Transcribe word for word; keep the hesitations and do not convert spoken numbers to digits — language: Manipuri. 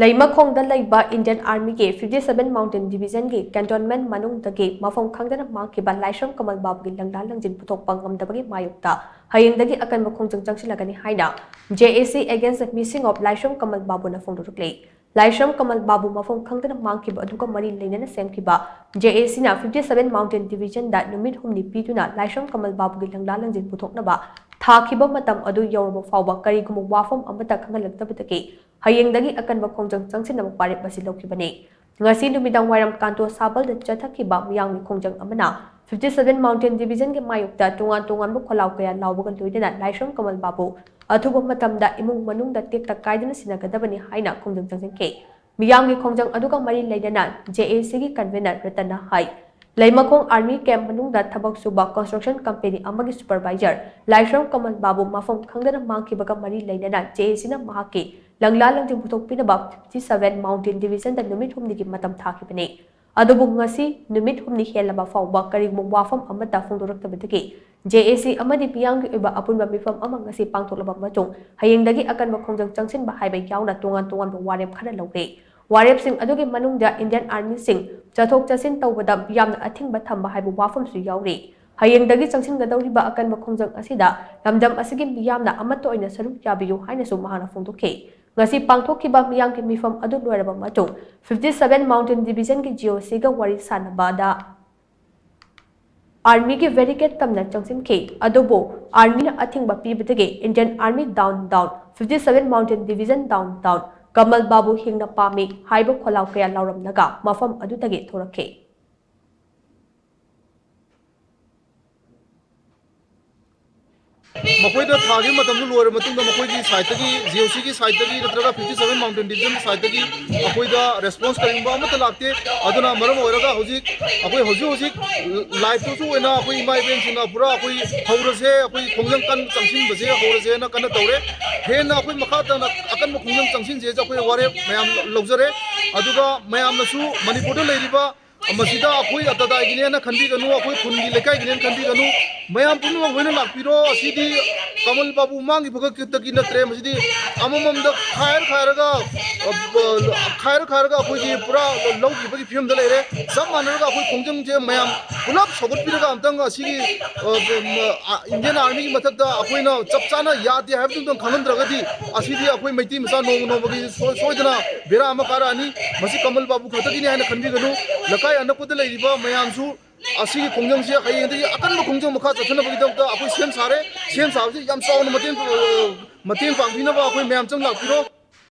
ꯂꯩꯃꯈꯣꯡꯗ ꯂꯩꯕ Indian Armyꯒꯤ fifty seven Mountain Divisionꯒꯤ cantonment ꯃꯅꯨꯡꯗꯒꯤ ꯃꯐꯝ ꯈꯪꯗꯅ ꯃꯥꯡꯈꯤꯕ ꯂꯥꯏꯁ꯭ꯔꯝ ꯀꯃꯜ ꯕꯥꯕꯨꯒꯤ ꯂꯪꯂꯥ ꯂꯪꯖꯤꯟ ꯄꯨꯊꯣꯛꯄ ꯉꯝꯗꯕꯒꯤ ꯃꯥꯌꯣꯛꯇ ꯍꯌꯦꯡꯗꯒꯤ ꯑꯀꯟꯕ ꯈꯣꯡꯖꯪ ꯆꯪꯁꯤꯜꯂꯒꯅꯤ ꯍꯥꯏꯅ J A C Against the Missing of ꯂꯥꯏꯁ꯭ꯔꯝ ꯀꯃꯜ ꯕꯥꯕꯨꯅ ꯐꯣꯡꯗꯣꯔꯛꯂꯤ꯫ ꯂꯥꯏꯁ꯭ꯔꯝ ꯀꯃꯜ ꯕꯥꯕꯨ ꯃꯐꯝ ꯈꯪꯗꯅ ꯃꯥꯡꯈꯤꯕ ꯑꯗꯨꯒ ꯃꯔꯤ ꯂꯩꯅꯅ ꯁꯦꯝꯈꯤꯕ J A Cꯅ fifty seven Mountain Divisionꯗ ꯅꯨꯃꯤꯠ ꯍꯨꯝꯅꯤ ꯄꯤꯗꯨꯅ ꯂꯥꯏꯁ꯭ꯔꯝ ꯀꯃꯜ ꯕꯥꯕꯨꯒꯤ ꯂꯪꯂꯥ ꯂꯪꯖꯤꯟ ꯄꯨꯊꯣꯛꯅꯕ ꯊꯥꯈꯤꯕ ꯃꯇꯝ ꯑꯗꯨ ꯌꯧꯔꯕ ꯐꯥꯎꯕ ꯀꯔꯤꯒꯨꯝꯕ ꯋꯥꯐꯝ ꯑꯃꯠꯇ ꯈꯪꯍꯜꯂꯛꯇꯕꯗꯒꯤ ꯍꯌꯦꯡꯗꯒꯤ ꯑꯀꯟꯕ ꯈꯣꯡꯖꯪ ꯆꯪꯁꯤꯟꯅꯕ ꯋꯥꯔꯦꯞ ꯑꯁꯤ ꯂꯧꯈꯤꯕꯅꯤ꯫ ꯉꯁꯤ ꯅꯨꯃꯤꯗꯥꯡ ꯋꯥꯏꯔꯝ ꯀꯥꯟꯇꯣ ꯁꯥꯕꯜꯗ ꯆꯠꯊꯈꯤꯕ ꯃꯤꯌꯥꯝꯒꯤ ꯈꯣꯡꯖꯪ ꯑꯃꯅ fifty seven Mountain Divisionꯒꯤ ꯃꯥꯌꯣꯛꯇ ꯇꯣꯉꯥꯟ ꯇꯣꯉꯥꯟꯕ ꯈꯣꯜꯂꯥꯎ ꯀꯌꯥ ꯂꯥꯎꯕꯒ ꯂꯣꯏꯅꯅ ꯂꯥꯏꯁ꯭ꯔꯝ ꯀꯃꯜ ꯕꯥꯕꯨ ꯑꯊꯨꯕ ꯃꯇꯝꯗ ꯏꯃꯨꯡ ꯃꯅꯨꯡꯗ ꯇꯦꯛꯇ ꯀꯥꯏꯗꯅ ꯁꯤꯟꯅꯒꯗꯕꯅꯤ ꯍꯥꯏꯅ ꯈꯣꯡꯖꯪ ꯆꯪꯁꯤꯟꯈꯤ꯫ ꯃꯤꯌꯥꯝꯒꯤ ꯈꯣꯡꯖꯪ ꯑꯗꯨꯒ ꯃꯔꯤ ꯂꯩꯅꯅ J A Cꯒꯤ convener ꯔꯇꯟꯅ high, ꯂꯩꯃꯈꯣꯡ Army Camp ꯃꯅꯨꯡꯗ ꯊꯕꯛ ꯁꯨꯕ construction company ꯑꯃꯒꯤ supervisor ꯂꯥꯏꯁ꯭ꯔꯝ ꯀꯃꯜ ꯕꯥꯕꯨ ꯃꯐꯝ ꯈꯪꯗꯅ ꯃꯥꯡꯈꯤꯕꯒ ꯃꯔꯤ ꯂꯩꯅꯅ J A Cꯅ ꯃꯍꯥꯛꯀꯤ ꯂꯪꯂꯥ ꯂꯪꯖꯤꯟ ꯄꯨꯊꯣꯛꯄꯤꯅꯕ fifty seven Mountain Divisionꯗ ꯅꯨꯃꯤꯠ ꯍꯨꯝꯅꯤꯒꯤ ꯃꯇꯝ ꯊꯥꯈꯤꯕꯅꯤ꯫ ꯑꯗꯨꯕꯨ ꯉꯁꯤ ꯅꯨꯃꯤꯠ ꯍꯨꯝꯅꯤ ꯍꯦꯜꯂꯕ ꯐꯥꯎꯕ ꯀꯔꯤꯒꯨꯝꯕ ꯋꯥꯐꯝ ꯑꯃꯠꯇ ꯐꯣꯡꯗꯣꯔꯛꯇꯕꯗꯒꯤ J A C ꯑꯃꯗꯤ ꯃꯤꯌꯥꯝꯒꯤ ꯑꯣꯏꯕ ꯑꯄꯨꯟꯕ ꯃꯤꯐꯝ ꯑꯃ ꯉꯁꯤ ꯄꯥꯡꯊꯣꯛꯂꯕ ꯃꯇꯨꯡ ꯍꯌꯦꯡꯗꯒꯤ ꯑꯀꯟꯕ ꯈꯣꯡꯖꯪ ꯆꯪꯁꯤꯟꯕ ꯍꯥꯏꯕ ꯌꯥꯎꯅ ꯇꯣꯉꯥꯟ ꯇꯣꯉꯥꯟꯕ ꯋꯥꯔꯦꯞ ꯈꯔ ꯂꯧꯔꯦ꯫ ꯋꯥꯔꯦꯞꯁꯤꯡ ꯑꯗꯨꯒꯤ ꯃꯅꯨꯡꯗ Indian Armyꯁꯤꯡ ꯆꯠꯊꯣꯛ ꯆꯠꯁꯤꯟ ꯇꯧꯕꯗ ꯌꯥꯝꯅ ꯑꯊꯤꯡꯕ ꯊꯝꯕ ꯍꯥꯏꯕ ꯋꯥꯐꯝꯁꯨ ꯌꯥꯎꯔꯤ꯫ ꯍꯌꯦꯡꯗꯒꯤ ꯆꯪꯁꯤꯟꯒꯗꯧꯔꯤꯕ ꯑꯀꯟꯕ ꯈꯣꯡꯖꯪ ꯑꯁꯤꯗ ꯂꯝꯗꯝ ꯑꯁꯤꯒꯤ ꯃꯤꯌꯥꯝꯅ ꯑꯃꯠꯇ ꯑꯣꯏꯅ ꯁꯔꯨꯛ ꯌꯥꯕꯤꯌꯨ ꯍꯥꯏꯅꯁꯨ ꯃꯍꯥꯛꯅ ꯐꯣꯡꯗꯣꯛꯈꯤ꯫ ꯉꯁꯤ ꯄꯥꯡꯊꯣꯛꯈꯤꯕ ꯃꯤꯌꯥꯝꯒꯤ ꯃꯤꯐꯝ ꯑꯗꯨ ꯂꯣꯏꯔꯕ ꯃꯇꯨꯡ fifty seven Mountain Divisionꯒꯤ G O Cꯒ ꯋꯥꯔꯤ ꯁꯥꯟꯅꯕꯗ Armyꯒꯤ barricade ꯇꯝꯅ ꯆꯪꯁꯤꯟꯈꯤ꯫ ꯑꯗꯨꯕꯨ Armyꯅ ꯑꯊꯤꯡꯕ ꯄꯤꯕꯗꯒꯤ Indian Army down down, fifty seven Mountain Division down down, ꯀꯃꯜ ꯕꯥꯕꯨ ꯍꯤꯡꯅ ꯄꯥꯝꯃꯤ ꯍꯥꯏꯕ ꯈꯣꯜꯂꯥꯎ ꯀꯌꯥ ꯂꯥꯎꯔꯝꯂꯒ ꯃꯐꯝ ꯑꯗꯨꯗꯒꯤ ꯊꯣꯔꯛꯈꯤ꯫ ꯃꯈꯣꯏꯗ ꯊꯥꯈꯤꯕ ꯃꯇꯝꯗꯨ ꯂꯣꯏꯔꯕ ꯃꯇꯨꯡꯗ ꯃꯈꯣꯏꯒꯤ sideꯇꯒꯤ, G O Cꯒꯤ sideꯇꯒꯤ ꯅꯠꯇ꯭ꯔꯒ fifty seven Mountain Division sideꯇꯒꯤ ꯑꯩꯈꯣꯏꯗ response ꯀꯔꯤꯒꯨꯝꯕ ꯑꯃꯠꯇ ꯂꯥꯛꯇꯦ꯫ ꯑꯗꯨꯅ ꯃꯔꯝ ꯑꯣꯏꯔꯒ ꯍꯧꯖꯤꯛ ꯑꯩꯈꯣꯏ ꯍꯧꯖꯤꯛ ꯍꯧꯖꯤꯛ liveꯇꯁꯨ ꯑꯣꯏꯅ ꯑꯩꯈꯣꯏ ꯏꯃꯥ ꯏꯕꯦꯟꯁꯤꯡꯅ ꯄꯨꯔꯥ ꯑꯩꯈꯣꯏ ꯍꯧꯔꯁꯦ, ꯑꯩꯈꯣꯏ ꯈꯣꯡꯖꯪ ꯀꯟꯅ ꯆꯪꯁꯤꯟꯕꯁꯦ ꯍꯧꯔꯁꯦꯅ ꯀꯟꯅ ꯇꯧꯔꯦ꯫ ꯍꯦꯟꯅ ꯑꯩꯈꯣꯏ ꯃꯈꯥ ꯇꯥꯅ ꯑꯀꯟꯕ ꯈꯣꯡꯖꯪ ꯆꯪꯁꯤꯟꯁꯦꯁꯦ ꯑꯩꯈꯣꯏ ꯋꯥꯔꯦꯞ ꯃꯌꯥꯝ ꯂꯧꯖꯔꯦ꯫ ꯑꯗꯨꯒ ꯃꯌꯥꯝꯅꯁꯨ ꯃꯅꯤꯄꯨꯔꯗ ꯂꯩꯔꯤꯕ ꯃꯁꯤꯗ ꯑꯩꯈꯣꯏ ꯑꯇꯗꯥꯏꯒꯤꯅꯦꯅ ꯈꯟꯕꯤꯒꯅꯨ, ꯑꯩꯈꯣꯏ ꯈꯨꯟꯒꯤ ꯂꯩꯀꯥꯏꯒꯤꯅꯦꯅ ꯈꯟꯕꯤꯒꯅꯨ, ꯃꯌꯥꯝ ꯄꯨꯝꯅꯃꯛ ꯂꯣꯏꯅ ꯂꯥꯛꯄꯤꯔꯣ꯫ ꯑꯁꯤꯗꯤ ꯀꯃꯜ ꯕꯥꯕꯨ ꯃꯥꯡꯈꯤꯕ ꯈꯛꯇꯒꯤ ꯅꯠꯇ꯭ꯔꯦ, ꯃꯁꯤꯗꯤ ꯑꯃꯃꯝꯗ ꯈꯥꯏꯔ ꯈꯥꯏꯔꯒ, ꯑ, ꯈꯥꯏꯔ ꯈꯥꯏꯔꯒ ꯑꯩꯈꯣꯏꯒꯤ ꯄꯨꯔꯥ ꯂꯧꯈꯤꯕꯒꯤ ꯐꯤꯕꯝꯗ ꯂꯩꯔꯦ꯫ ꯆꯞ ꯃꯥꯟꯅꯔꯒ ꯑꯩꯈꯣꯏ ꯈꯣꯡꯖꯪꯁꯦ ꯃꯌꯥꯝ ꯄꯨꯂꯞ ꯁꯧꯒꯠꯄꯤꯔꯒ ꯑꯝꯇꯪ ꯑꯁꯤꯒꯤ, ꯑ, ꯑ, ꯏꯟꯗꯤꯌꯟ ꯑꯥꯔꯃꯤꯒꯤ ꯃꯊꯛꯇ ꯑꯩꯈꯣꯏꯅ ꯆꯞ ꯆꯥꯅ ꯌꯥꯗꯦ ꯍꯥꯏꯕꯗꯨ ꯑꯝꯇꯪ ꯈꯪꯍꯟꯗ꯭ꯔꯒꯗꯤ ꯑꯁꯤꯗꯤ ꯑꯩꯈꯣꯏ ꯃꯩꯇꯩ ꯃꯆꯥ ꯅꯣꯡꯃ ꯅꯣꯡꯃꯒꯤ ꯁꯣꯏ-, ꯁꯣꯏꯗꯅ ꯕꯦꯔꯥ ꯑꯃ ꯀꯥꯔꯛꯑꯅꯤ꯫ ꯃꯁꯤ ꯀꯃꯜ ꯕꯥꯕꯨ ꯈꯛꯇꯒꯤꯅꯤ ꯍꯥꯏꯅ ꯈꯟꯕꯤꯒꯅꯨ꯫ ꯂꯩꯀꯥꯏ ꯑꯅꯛꯄꯗ ꯂꯩꯔꯤꯕ ꯃꯌꯥꯝꯁꯨ ꯑꯁꯤꯒꯤ ꯈꯣꯡꯖꯪꯁꯤ ꯍꯌꯦꯡꯗꯒꯤ ꯑꯀꯟꯕ ꯈꯣꯡꯖꯪ ꯃꯈꯥ ꯆꯠꯊꯅꯕꯒꯤꯗꯃꯛꯇ ꯑꯩꯈꯣꯏ ꯁꯦꯝ ꯁꯥꯔꯦ꯫ ꯁꯦꯝ ꯁꯥꯕꯁꯤ ꯌꯥꯝ ꯆꯥꯎꯅ ꯃꯇꯦꯡ, ꯃꯇꯦꯡ ꯄꯥꯡꯕꯤꯅꯕ ꯑꯩꯈꯣꯏ ꯃꯌꯥꯝ ꯆꯪ ꯂꯥꯛꯄꯤꯔꯣ꯫